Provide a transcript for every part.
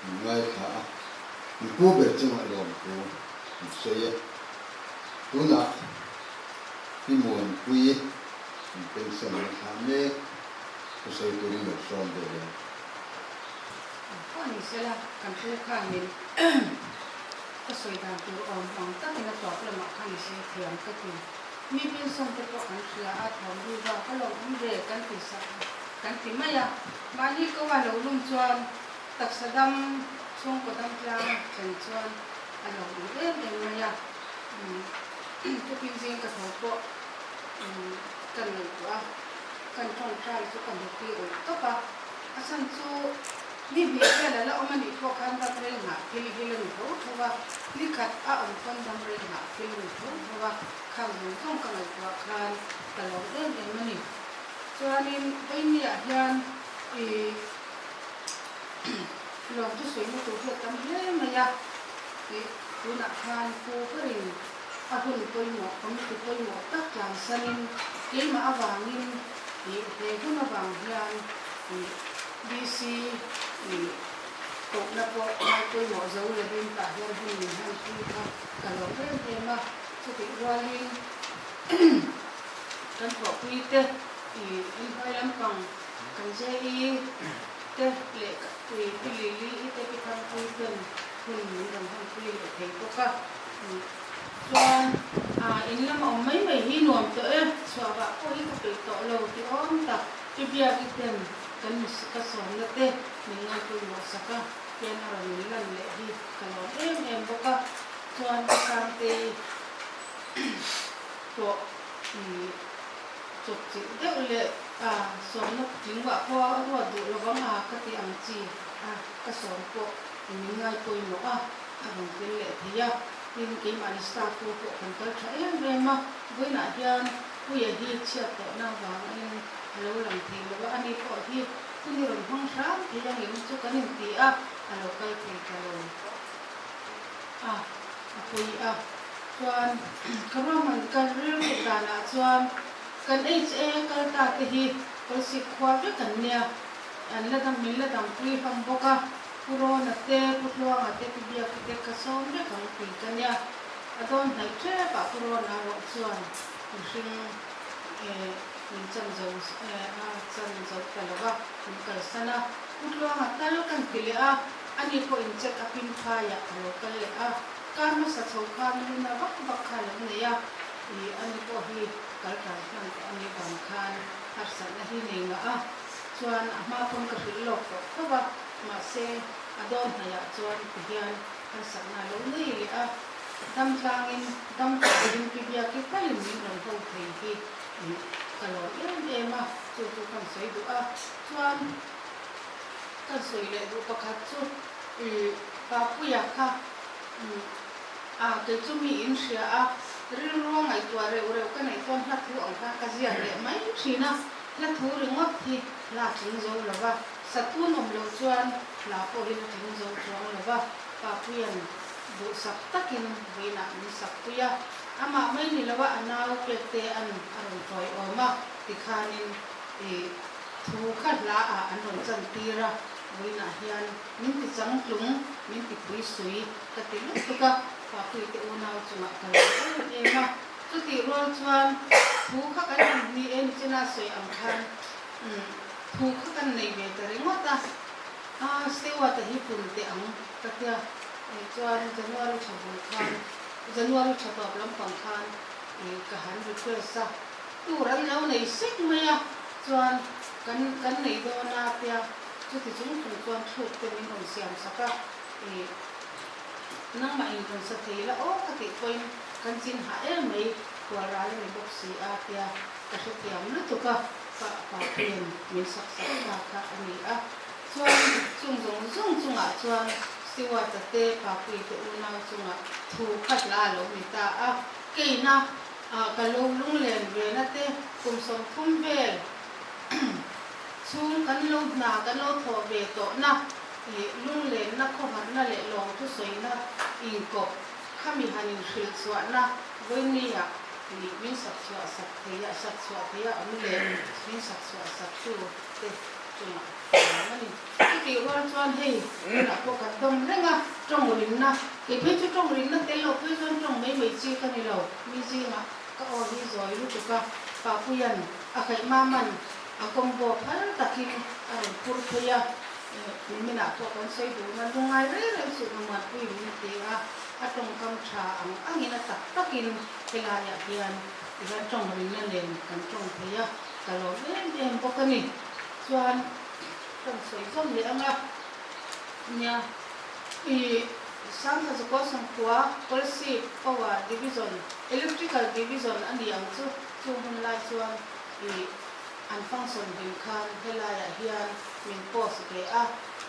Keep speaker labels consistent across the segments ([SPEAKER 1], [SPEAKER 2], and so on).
[SPEAKER 1] Min ngaithla a, min pu ber chungah lawmthu min sawi e. Tunah Pi Muanpui min pension an thlah mek, thusawi turin lo sawm ve leh ang.
[SPEAKER 2] Pawh ni sela, kan pu khanin ka sawi dan tur awm ang takin a tawp lamah khan i sawi thiam ka ti. Mi pension te pawh kan hria a, thawm ru vak a lawm awm ve kan ti sak kan ti mai a. Mahni ko a lo lum chuan taksa dam chhungkaw dam tlang thlen chuan a lo awm em em mai a. Tukin zing ka tho pawh kan ngaihtuah a, kan tawngtai chu ka hmu tir ulh tawp a. A chhan chu ni hnih vel a la awm a nih pawh khan dam rei nghah thil hi la ni tho tho a, ni khat a awm pawn dam rei nghah thil a ni tho tho a, khang zawng zawng ka ngaihtuah khan ka lawm em em a ni. Chuanin Vawinia hian i lawm chu sawi na tur hi a tam hle mai a, i tunah khan pu berin a hun pawimawh, committee pawimawh tak tlangsanin keimah avangin i he hun avang hian i BC i kohna pawh ngai pawimawh zo lovin tah hian hun min han pui kha ka lawm em em a, chutih rualin kan thawhpui te i inhnuai lampang kan JE te leh i Pi Lili i te Pi Thangpui ten hun min rawn hmanpui leh thei bawk a. Chuan in lama awm mai mai hi nuam tawh e, chhuah vah pawh hi ka peih tawh lo ti awm tak. Pi Biaki ten kan ka sawmna te min ngaipawimawh sak a, hian a rawn in lan leh hi ka lawm em em bawk a. Chuan ka Sangtei pawh i chawpchilh deuh leh a sawmna tling vah pawh a ruat duh lovang a ka ti ang chi a ka sawm pawh min ngaipawimawh a. A rawn tel leh thei a, tin keimahni staff ho pawh kan kal tha em em a, vawiinah hian Puia hi chhiat tawhna avangin a lo lang thei lo a, ani pawh hi hun i rawn hmang hram thei ang em chu kan inti a, a lo kal thei ta lo a, a pawi a. Chuan ka ruahman ka rilru danah chuan kan HA kal ta te hi Kawlsik khua vek an nia, an la dam min la dampui hlawm bawk a. Pu Rawna te, Pu Tluanga te, Pi Biaki te ka sawm vek ang tih ka nia. A dawn hnaih tep ah Pu Rawna rawh chuan mihring eh min chan zo eh a chan zo ta lo va, min kalsan a. Pu Tluanga tal kan ti leh a, ani pawh in check up in phaiah a lo kal leh a. Kar hmasa chho khan luna vak vak kha a lo nei a, ih ani pawh hi kal transplant tawh a nih vang khan harsatna hi nei ngah a. Chuan a hma pawn ka hrilh lawk tawh tho va. Mahse, a dawn hnaihah chuan ti hian harsatna a lo nei leh a, dam tlangin dam tawhin pi biaki talin min rawn ho thei hi ka lawm em em a, chu chu kan sawi duh a. Chuan kan sawi leh duh pakhat chu Papuia kha a kei chu mi in hria a, rilru a ngaihtuah reuh reuh ka neih chuan hla thu ang khan ka ziak leh mai thin a, hla thu ringawt hi hla tling zo lo va. Satun awm loh chuan hla pawh hi la tling zo chuang lo va, Papuia'n duhsak takin vawiinah min sakpui a, amah mai ni loa a nau pekte an a rawn tawiawm a, tikhanin i thu kha hla ah an rawn chantir a, vawiinah hian min ti changtlung, min ti pui sui ka ti lutuk a, Papuite unau chungah ka lo em em a, chutih rual chuan thu kha kan han hni e nichina sawi ang khan umm. Thu kha kan nei ve ta ringawt a, a Stewart a hi pun teh ang ka tia, eh chuan January tha bul khan, January tha tawp lampang khan eh ka han request a, tour an lo nei sek mai a, chuan kan kan nei dawn a tia, chuti chung chung chuan thluk te min rawn siam sak a, eh nangmah in rawn sa thei la aw ka tih pawhin kan chin hah em mai, kual ral a ni bawk si a tia ka hrethiam lutuk a. Ka papuiin min sak sak ta kha a ni a, chuan chung zawng zawng chungah chuan Stewart-a te papuite unau chungah thu kha hla a lo ni ta a. Keina ka lo lunglen vena te kum 30 vel chhung kan lo hna kan lo thawh ve tawhna ih lunglenna khawharna leh lawmthusawina inkawp khami han inhrilh chhuahna vawinia Nih min sak chhuah sak thei a, sak chhuah thei a awm leh min sak chhuah sak tu te chungah ka lawm a ni. Chutih rual. rual chuan hei tunah pawh kan dawm reng a, tawng rinna, kei phei chu tawng rinna tel loh phei chuan tawng mai mai chi ka ni lo, mi zingah ka aw hi zawi lutuk a, Papuia'n a kaih maman a combo phal takin a rawn phur phei a, niminah pawh kan sawi duhna lungngai reng reng suh Mamuanpui min ti a, a tawngkam tha ang angin a tak takin helaiah hian tihian tawng rinna nen kan tawng thei a, ka lawm em em bawk a ni. Chuan kan sawi zawm leh ang a, nia i Sangha Zakua Sangkua Kolasib Power Division, Electrical Division a ni ang chu, chu hun lai chuan i an function hlim khan helaiah hian min post ve a.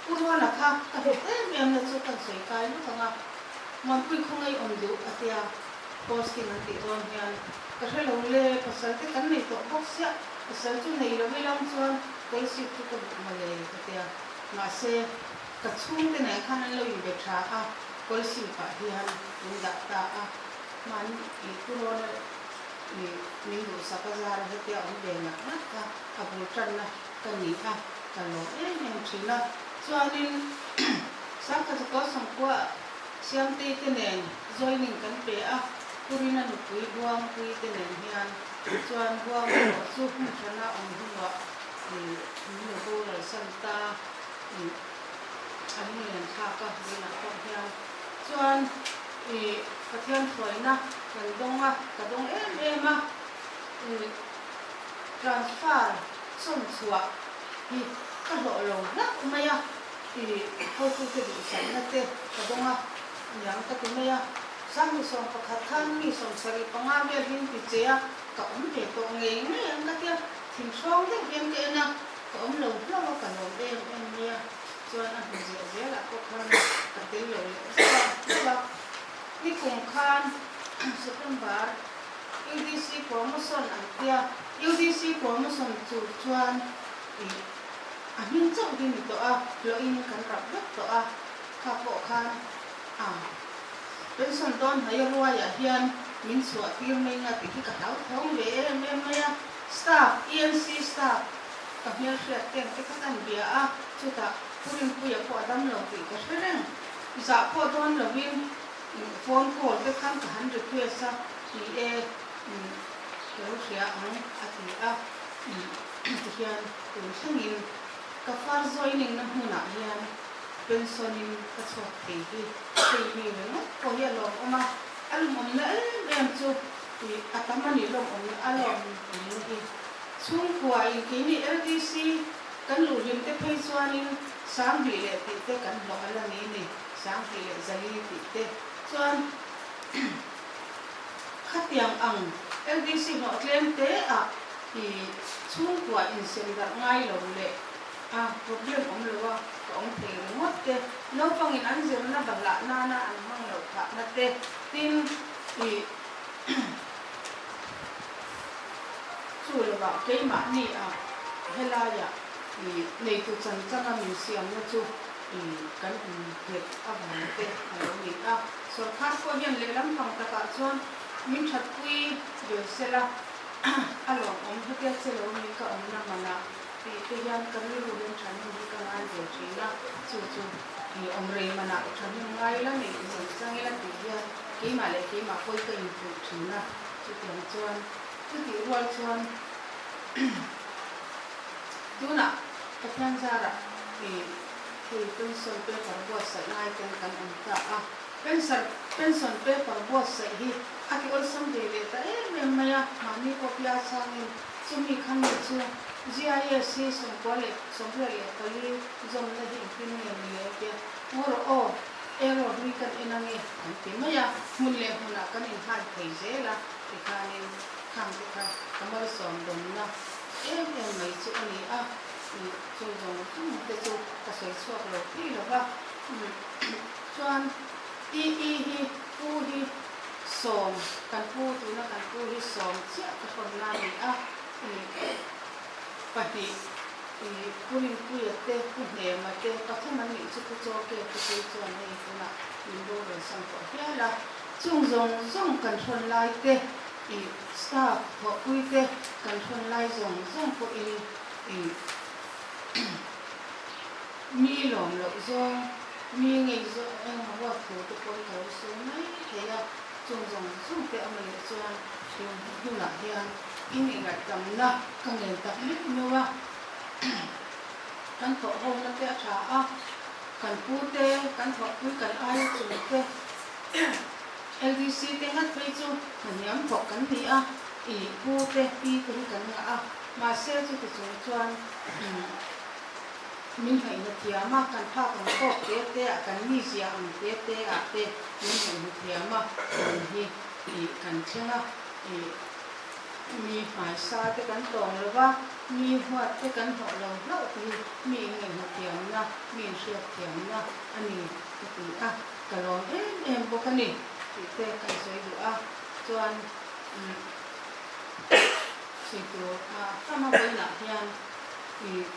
[SPEAKER 2] Pu Ruana kha ka hlut em em na chu kan sawi kai lawk ang a, Muanpui khawngaih awm duh a tia posting an tih dawn hian ka hre lo le, pasal te kan nei tawh bawk siah, pasal chu nei lo ilang chuan Kolasib chu ka duh mawle ka tia, mahse ka chhungte nen khan an lo inbe tha a, Kolasib ah hian min dah ta a, hman i Pu Ruana i min duhsak a zara hetia awm ve ngat ngat kha a bul tanna ka ni a, ka lawm em em thin a. Chuanin Sangkhat Zakua Sangkua Siamtei te nen joining kan pe a, Purina nupui Buangpui te nen hian chuan Buang erawh chu hmun thana awm hnuah min lo boral san ta a lunglen thlak a, tunah pawh hian chuan Pathian hruaina kan dawng a, ka dawng em em a, transfer sawm chhuah hi ka hlawh lo hlauh mai a, hotute duhsakna te ka dawng a, niang ka ti mai a, Sangni 11 khan mi 75 vel hi an ti che a, ka awm ve tawh ngei ngei ang ka tia, thinhrawng deuh hian ka en a, ka awm lo hlauh a, ka lawm em em mai a, chuan a hmu ziah zelah pawh khan ka tel lo leh zauh a, zauh a, nikum khan September UDC promotion an tia, UDC promotion tur chuan ih a hming chauh hi ni tawh a, hlawhin kan rap vek tawh a, kha pawh khan a pension dawn hnai ruaiah hian min chhuah tir mai nga tih hi ka hlauthawng ve em em mai a, staff, ENC staff ka hmelhriat ten te kha kan bia a, chutah Pu Rinpuia pawh a dam lo tih ka hre reng, zah pawh dawn lovin phone call te khan ka han request a, ni e ka lo hria ang a ti a, tihian tun thlengin ka far joining na hmunah hian pension in ka chhuak thei hi hei mi ringawt pawh hi a lawmawm a, a lawmawmna em em chu a tam a ni lawmawmna a lawmawmna hi chhungkua in keini LDC kan luhlim te phei chuanin 2000 leh tih te kan hlawh a la ni ni 2400 tih te chuan Khatiang ang LDC hlawh tlem te ah i chhungkua insem darh ngai lo leh a problem awm lo a ka awm thei ringawt te, naupangin an zirna bahlah nana an hmang loh phahna te, tin i chu lovah keimahni ah helaiah i neitu chan changa min siamna chu i kan innghet avang te a lo ni a. Sawrkar pawh hian lehlam pang takah chuan min thatpui ve sela a lawmawm hetia che lo mi ka awmna manah tih te hian ka rilru hian thahnem hi ka ngai ve thin a, chu chu i awm rei manah thahnem ngai ila nei ti chang chang ila tih hian keimah leh keimah pawi ka infuih thin a, chutiang chuan chutih rual chuan tunah Pathian zarah i Hei pension paper buatsaih ngai ten kan awm ta a, pension pension paper buatsaih hi a ti awlsam ve leh ta em em mai a, mahni pawh pia changin chumi kha mi chu GIS hi 98 24 zawmna hi engtin nge ni le tia ngaw rawh aw, error hlui kan en ange an ti mai a, hmun leh hmunah kan inhlan thei zel a tikhanin khang te kha ka malsawm dawnna em em mai chu a ni a. Chu zawng zawng te chu ka sawi chhuak lo thei lo va, chuan i i hi pu hi sawm kan pu tuna kan pu hi sawm chiah ka hrawn la ni a, pahnih i pu Rinpuia te pu Hnema te pathum an nih chu pu Chawke te phei chuan hei tunah min boral san tawh hial a, chung zawng zawng kan hrawn lai te i staff thawhpui te kan hrawn lai zawng zawng pawhin. I Mi lawm loh zawng, mi ngei zawng engemaw ruat thu te pawhin ka lo sawi mai thei a, chung zawng zawng te awm leh chuan tun hunah hian in ingaihtamna ka ngen tak meuh meuh a, kan thawh hona te a tha a, kan pu te, kan thawhpui kan aia chung te, LDC te ngat phei chu hna hniam thawk kan ni a, i pu te, pi te hi kan ngah a, mahse chuti chung chuan Min ngaihna thiam a, kan phak ang tawk te te ah, kan mizia ang te te ah te min ngaihna thiam a, tun hi ih kan thleng a, ih mi hmaisa te kan tawng lo va, mi huat te kan hlawh lo hlauh te hi mi in ngaihna thiamna, mi in hriat thiamna a ni ka ti a, ka lawm em em bawk a ni tih te kan sawi duh a, chuan umm sawi tur a tam a vawiinah hian ih.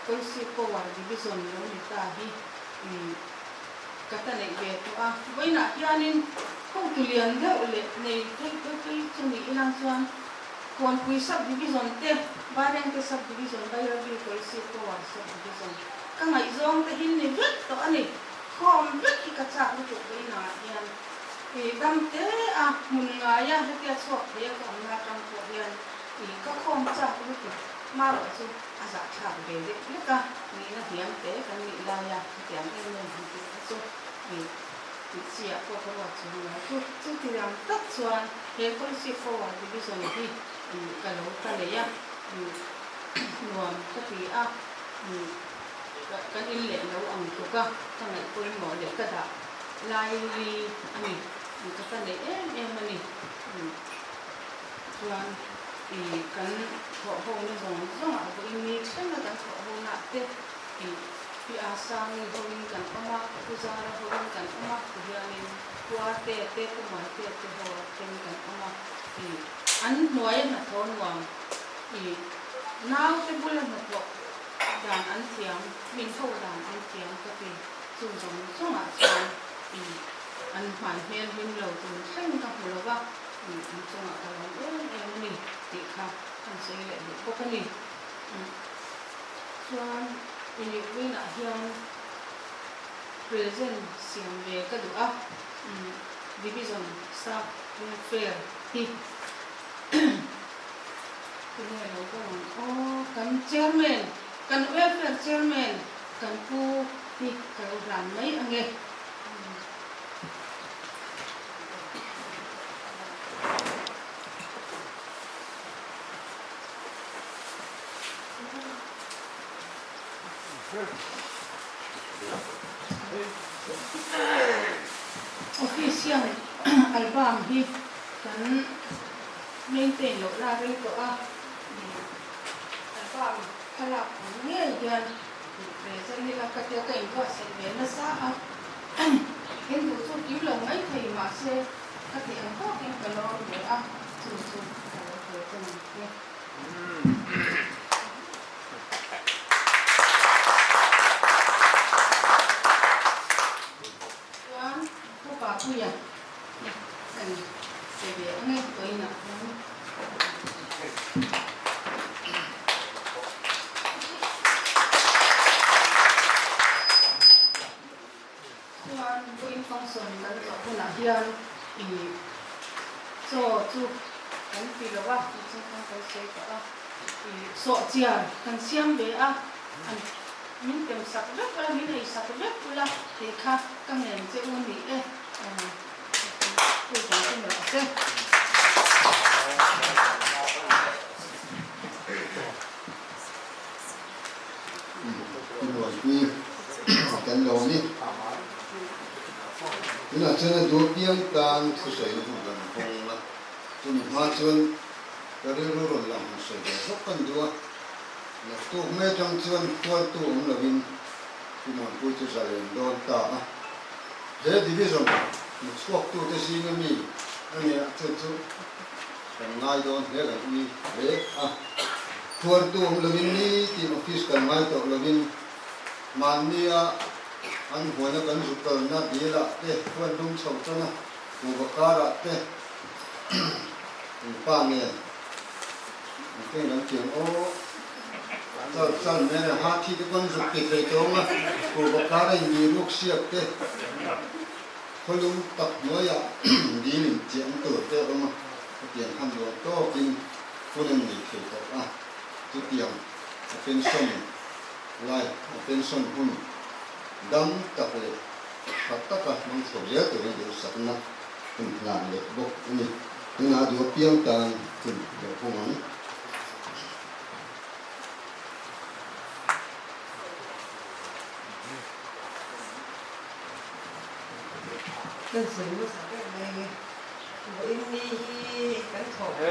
[SPEAKER 2] Policy Power Division lo ni ta hi ka ta neih ve tawh a. Vawiinah hianin hotu lian deuh leh nei theih te phei chu ni ilang chuan Kawnpui Sub Division te, Vairengte Sub Division, Bairabi Policy Power Sub Division ka ngaihzawng te hi ni vek tawh a ni. Khawm vek hi ka chak lutuk vawiinah hian dam te a hmun ngaia hetia chhuak thei a ka awmna atang pawh hian ka khawm chak lutuk. Hmarawh chu a zahthlak ve deuh hlek a, nihna hniam te kan nih laia hetiang em em han tih kha chu ih tih chi ah pawh ka ruat chuang lo. Chu chuti ang tak chuan he Policy Forward Division hi ih ka lo ta lei a, ih nuam ka ti a, ih kan in leh lo ang tluk a, ka ngaih pawimawh leh ka dah lai li a ni, ih ka ta neih em em a ni. Chuan ih kan thawh hona zawng zawngah vawiin ni thlenga kan thawh hona te ih pi a Sangi hoin kan awm a, Pu Zara hoin kan awm a, ti hianin Pu Arte te, Pu Muante te ho ten kan awm a, ih an hnuaia hnathawh nuam ih naute bula hnathawh dan an thiam, min ho dan an thiam ka ti, chung zawng zawngah chuan ih an hmai hmel hlim lo tun thleng ka hmu lo va. An chungah ka lawm em em a ni tih kha kan sawi leh duh bawk a ni. Chuan Inihpuinah hian present siam ve ka duh a, Division Staff Welfare hi tunge lo kal ang aw, kan Chairman, kan Welfare Chairman kan pu hi ka lo hlan mai ange. Official album hi kan maintain loh la rei tawh a, album thlalak ang ngei hian present ila ka tia ka inbuatsaih ve nasa a. In duh chu kim lo mai thei mahse ka tih ang tawkin ka lawm ve a, chu chu ka lo ve chen ang che. Chuan Pu Papuia kan pe ve ang e vawiinah hian. Chuan vawiin function kan zawh hunah hian ih chaw chu kan ti lo a, tih chu khan kan sawi tawh a, ih sawhchiar kan siam ve a, an min tem sak vek ula, min ei sak vek ula tih kha ka ngen che u ni e, chu zawng chu ni rawh se.
[SPEAKER 1] I buaipui a tel lo a ni. Tunah chuan a duh piang tan thusawi hun kan hawng a, chumi hma chuan ka rilru rawn lang han sawi ve zawk kan duh a. Naktuk mai atang chuan khualtu awm lovin Timuanpui chu zalen dawn ta a. He division hmuchhuaktute zinga mi a nia chu chu kan ngai dawn hle kan ui hle a. Khuartu awm lovin nitin office kal ngai tawh lovin mahnia an huaina kan zu kalna dilah te khuan lum chho tan a, kuhva karah te in pa nen an keng kan tiang aw. Chal men a ha thi te pawn zuk ti thei tawng a, kuhva kar a inmi ruk siak te, khawlum tak hnuaiah dil in chiah tur te a awm a, hetiang khan nuam tawkin hun an nei thei tawh a, chutiang a pension lai, a pension hun dam tak leh tha taka hmang chho zel turin duhsakna hun hlan leh bawk a ni. Tunah duh apiang tan hun loh hawng ang.
[SPEAKER 2] Kan sawi nasa ber mai nge. Vawiin ni hi kan thawhpui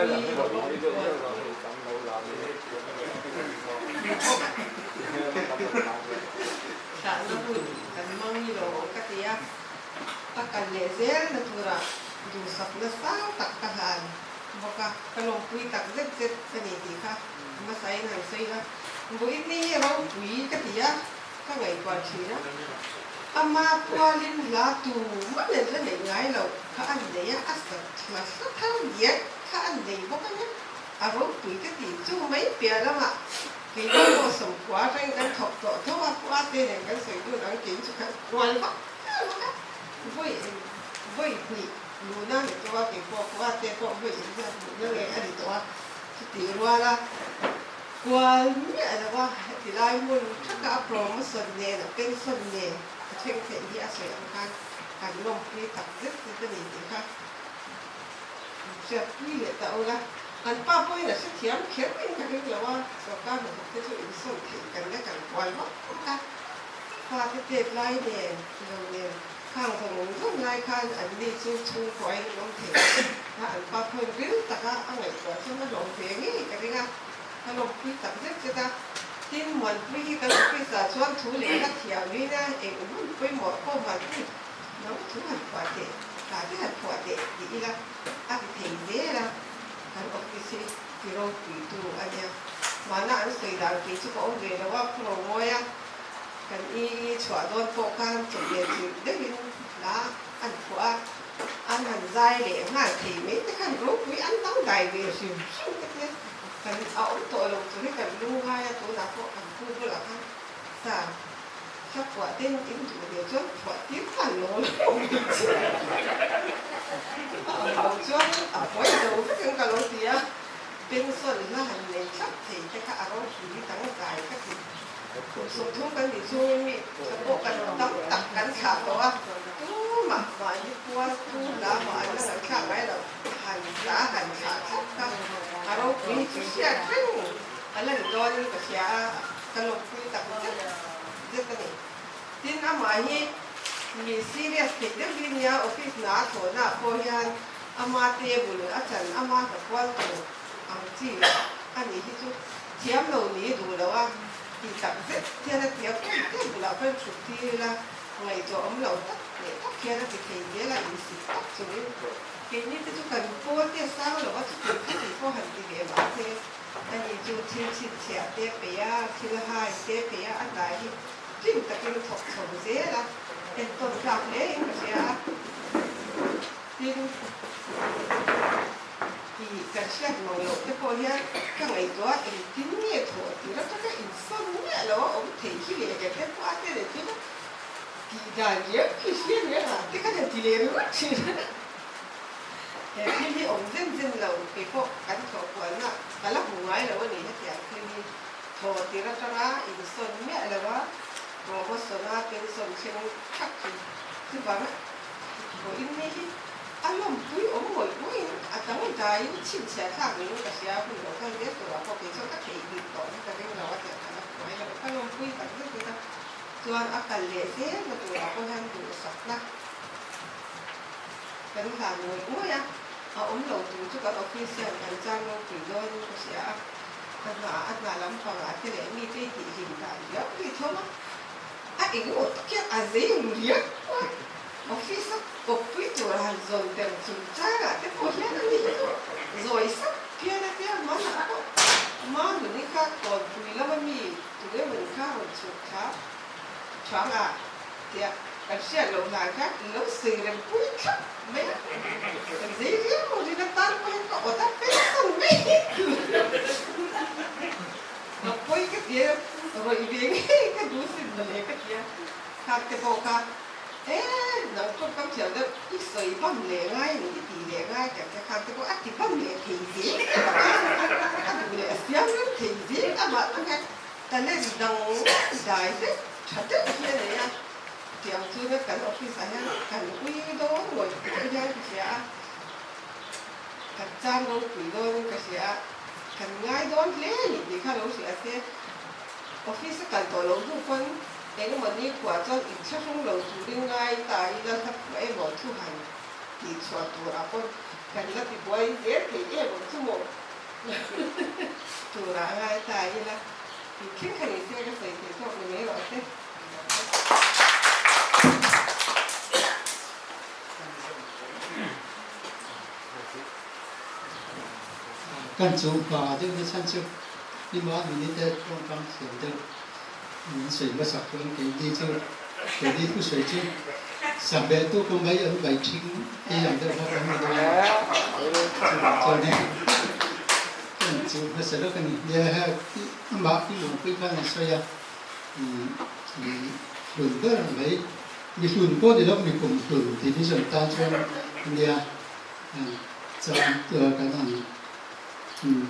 [SPEAKER 2] Thlahna hun kan mang ni lo ang ka ti a, a kal leh zel na turah duhsakna sang tak ka hlan bawk a, ka lawmpui tak zet zet ka ni tih kha hmasain han sawi la. Vawiin ni hi ropui ka ti a, ka ngaihtuah thin a, ama pualin hla tu mah nen la neih ngai loh kha a nei a, a sa hla hla thar diak kha a nei bawk a nia, a ropui ka ti. Chu mai piah lamah keimah pawh sawmkhua reng kan thawk tawh tho a, khua te nen kan sawi dun ang kein chu khan kual vak vak a, vawi vawi hnih luhna a ni tawh a, keipawh khua te pawh vawi engzat luhna nge a ni tawh a, chutih ruala Kual miah lo a, heti lai hmun thaka a promotion nen a pension nen a thleng theih hi a sawi ang khan kan lawmpui tak zet zet a ni tih kha hriatpui leh ta ula. Kan pa pawhin a hrethiam kher in ka ring lo a, sorkar hnathawk te chu insawn theih kan la kan kual vak vak a, fate tet lai nen lo nen khang zawng zawng lai khan an ni chu chhungkuain an awm thei a, an pa pawhin ril taka a ngaihtuah chuan a hlawm ve ngei ka ring a. Ka lawmpui tak zet zet a, tin Muanpui hi kan office ah chuan thu leh hla thiam in a eng hun pawimawh pawh Muanpui nang thu han phuah teh, hla te han phuah teh ti ila a ti thei zel a, kan office hi ti ropui tu a nia. Mahna an sawi dan kei chu ka awm ve lo a, Pu Romawi a kan i chhuah dawn pawh khan chawhmeh chilh deuhin hla an phuah a, an han zai leh nghal thei mai te khan ropui an dangdai ve hrim hrim ka tia. Kan a awm tawh lo tur hi kan lungngai a, tunah pawh kan pu bulah khan sa hla phuah ten in duh ve chuan phuah tir khan lo la awm mai che a awm loh chuan a buai zo vek ang ka lo ti a, pension hla han nei thlap thei te kha a ropui dangdai ka ti. Kum 30 kan nih chungin mi tha pawh kan tam tak kan thlah tawh a, tumah mahni pual tu hla mah an la ngaihthlak ngai lo. Han hla han thlah thlap kha a ropui hi chu hriat reng a la ni dawnin ka hria a, ka lawmpui tak zet zet a ni. Tin, amah hi mi serious theih deuh hi nia, office hna a thawhna ah pawh hian ama table a chan ama hna kual tur ang chi a nih hi chu thiam lo ni duh lo a tih tak zet hian a ti a, phone table ah khan thut tir ila ngaihtuah awm lo tak leh tak hian a ti thei zel a, insit tak chungin Keini te chu kan pawl te sang lo a, chutih khatih pawh han ti ve mah se, ani chu thil chhinchhiah te peih a, thil hai te peih a, a hna hi tlin takin thawk chho zel a, entawn tlak hle in ka hria a. Tin, tih kan hriat mang loh te pawh hian ka ngaihtuah a, engtin nge thawh tir atanga insawn miah lo a awm thei hi leh ka te pawh a te leh thin a, Tih dan riau khi hria riau ah te khan han ti leh ringawt thin a. He thil hi awm zen zen lo kei pawh kan thawh kualna ka la hmu ngai lo a ni hetiang thil hi thaw tir atanga insawn miah lo a promotion a pension thleng thak hi chuvang a vawiin ni hi a lawmpui awm ngawih ngawih in a dangdaiin chhinchhiah thlak niin ka hria hun lo kal zel turah pawh kei chuan ka theihnghilh tawh hi ka ring lo a tiang ka la hmu ngai lo ka lawmpui tak zet zet a. Chuan a kal leh zel na turah pawh hian duhsakna kan hlan ngawih ngawih a, a awm lo tur chu kan office hian kan chang ropui dawnin ka hria a, a hna a hna lampangah te leh mite i tih hlim dan riau hi tho a, a engemaw tak hian a zei ru riau a, office a kawppui tur han zawn ber chung changah te pawh hian a ni hi chu zawi sap phian a tia hmanah pawh Manuni kha kawnpui lama mi Tunge mun kha rawn chhuk thla chhuang a tia kan hriat loh hlan khan in lo sawi rem pui thlap mai a, kan zei viau rin atan pawh hian ka awt a pension mai. A pawi ka ti a, rawih ve ngei ka duh sin mawle ka ti a, khak te pawh kha e nang tawngkam thiam deuh i sawi bam leh ngai ni i tih leh ngai ka ti a, khak te pawh a ti bam leh thei zel a duh leh a siam rem thei zel amah chu hian talent dang dai vek tha deuh hi a nei a, tiang chu kan office ah hian kan ui dawn ngawih ngawih hian ka hria a. Kan chang ropui dawnin ka hria a, kan ngai dawn hle a ni tih kha lo hria se, office a kal tawh loh hnu pawn engemaw nikhua chuan inthlahrung lo turin ngai ta ila hla phuah emaw thu han tih chhuah turah pawn kan la ti buai zel thei em ang chu maw turah ngai ta ila tih thleng kha ni se ka sawi thei tawk ni mai rawh se.
[SPEAKER 3] Kan chungpa deuh na chhan chu ima minute tawngkam thiam deuh min sawi hmasak chuan keini chu keini thusawi chu sahmeh tu ka mai an bai thing ei ang deuh kha kan ni dawn a chuvang chuan kan chu hmasa lawk a ni. Nia hei amah i lungpui khan an sawi a hlun ber mai. Mi hlun pawh ni lo, mi kum hlun division tan chuan nia chang kan ang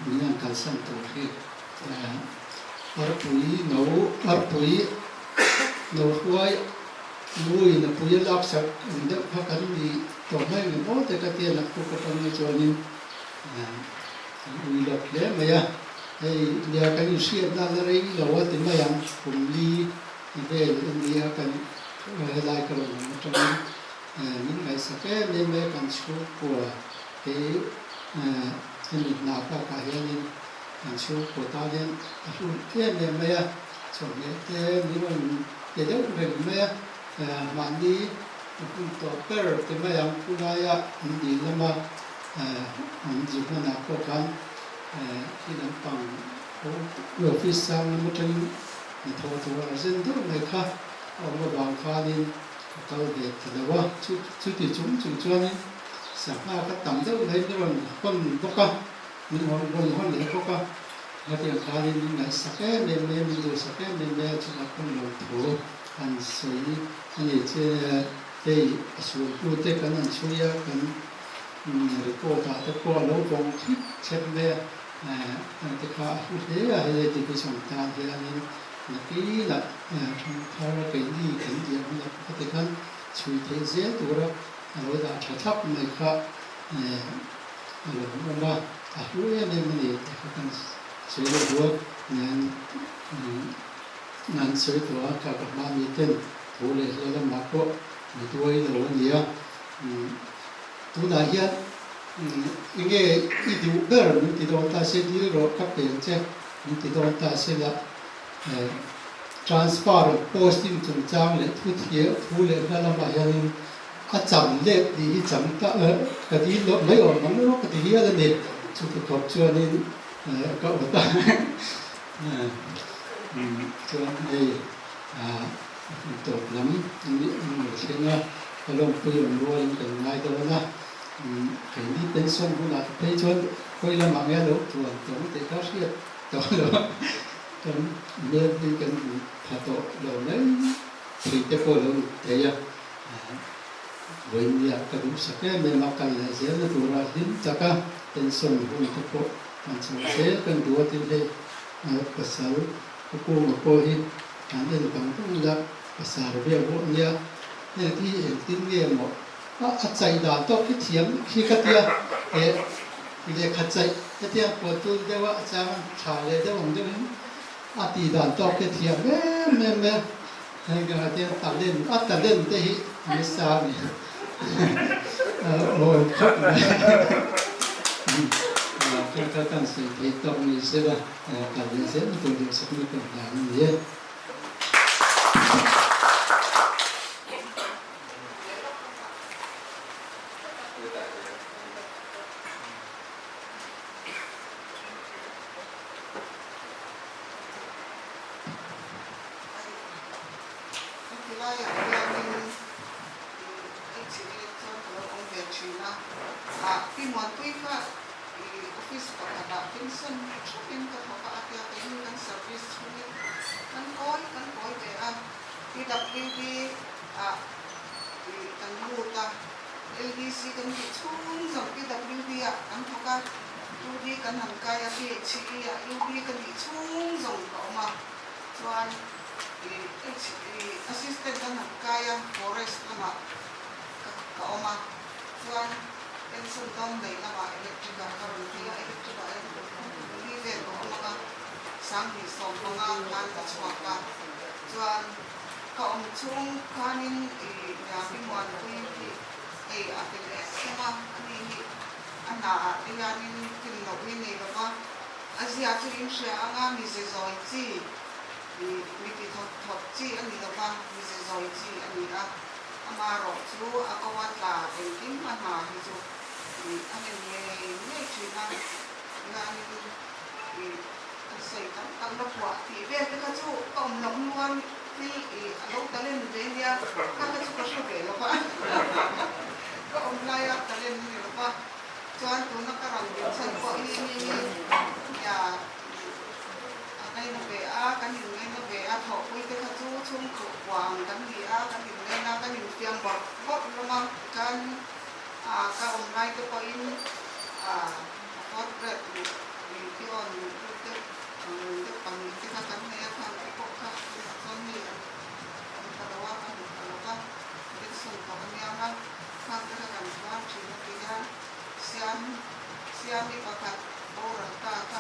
[SPEAKER 3] min han kalsan tur hi arpui no arpui no hruai nuin a pui a laksak ang deuh kha kan ni tawh mai ang emaw te ka tia naktuk atang chuanin kan ui lawk hle mai a, hei nia kan inhriatna la rei lo a ti mai ang kum li Vel a nia kan helai ka rawn awm atangin min ngaihsak em em mai a kan chhungkua kei hemi hna bakah hianin kan chhungkua tan hian a hlut em em mai a, chawhmeh te min rawn pe deuh reng mai a, mahni hun tawh ber ti mai ang khulaia an dil lama an zu hmanah pawh khan khi lampang office sang lam atangin Hnathawh tur a zen deuh mai kha a awm avang khanin ka kal ve ta lo a, chuti chung chung chuanin sangha ka tam deuh mai min rawn hawn bawk a, min rawn hawn leh bawk a, hetiang khanin min ngaihsak em em mai a, min duhsak em em mai a, chutah pawn lo thu han sawi a ni che hei a sualtute kan han chhui a, kan report ah te pawh a lo vawng thlip thlep mai a. Hengte kha a hlu hle a, hei division tan hianin nakinah thangthar keini kan diam hunah pawh khati khan chhui theih zel tura a lo dah tha thlap mai kha a lo awm a, a hlu em em a ni tih kha kan sawi leh duh a, an sawi tawh a, kha ka hma mi ten tho leh hla lamah pawh mi duai lo a ni a, tunah hian Enge i duh ber min ti dawn ta se, dil rawh ka peng che min ti dawn ta se la, transfer posting chungchang leh thu thiam thu leh hla lamah hianin a cham let tih hi cham ta ka dil loh mai awm ang emaw ka ti hial a ni. Chuti khawp chuanin ka awt a chuan hei tawp lam an lo thleng a, ka lawmpui awm rualin kan ngai dawn a. Keini pension hunah te phei chuan khawi lamah nge lo tuan tawng tih kha hriat tawh lo a, kan hmel hi kan hmu pha tawh lo mai thei te pawh lo ni thei a. Vawinia ka duhsak em em a, kal leh zelna tura hlim taka pension hun te pawh kan chho zel kan duh a tin hei pasal ka kunga pawh hi kan en vang vang ila pasar viau pawh nia heng hi engtin nge maw A a chaih dan tawk khi thiam khi ka tia eh lehkha chaih hetiang pawh tul deuh a a chang a tha leh deuh ang deuhin a tih dan tawk khi thiam em em e heng ka hetiang talent a talent te hi a nasa a ni awi khawp mai ka ka kan sawi thei tawk ni sela kal leh zel na tur duhsakna ka hlan a ni e.
[SPEAKER 4] Heti laiah hianin i chhilh let chuan ka lo awm ve thin a, ah Pi Muanpui kha I office pakhatah pension theuhin ka thawk a, a tia keiin kan service chhungin kan kawi kan kawi ve a, PWD ah i kan lut a, LDC kan tih chhung zawng PWD ah kan thawk a, UD kan han kai a, PHE ah UD ka nih chhung zawng ka awm a, chuan i i assistant an han kai a, forest lamah ka ka awm a, chuan pension dawn nei lamah electric ah ka rawn ti a, electric ah hian li vel ka awm ang a, 2015 khan ka chhuak a, chuan ka awm chhung khanin i Niapi Muanpui hi hei a fel em em a, ani hi a hna ah te hianin tlin loh hi nei lo va, a zia chu in hria ang a, mize zawi chi i mi ti thawt thawt chi a ni lo va, mize zawi chi a ni a. Amaherawh chu a ko a tla engkim a hna hi chu ih a hlen ngei ngei thin a, hianin ih an sawi tam tak na phuah tih vel te kha chu ka awm loh hnuan thil ih a lo talent ve nia kha kha chu ka hre ve lo va, ka awm laia talent a ni lo va, chuan tuna ka rawn din chhan pawh hi nia ih A ngaina ve a, kan inngaina ve a, thawhpui te kha chu chhungkhaw kuang kan ni a, kan inngaina, kan infiam bawrh bawrh hlawm a, chuan ka awm lai te pawhin a fourth grade luh ri peon luh deuh deuh ang reng deuh pahnih te kha kan nei a, khang te pawh kha tunah chuan hei an.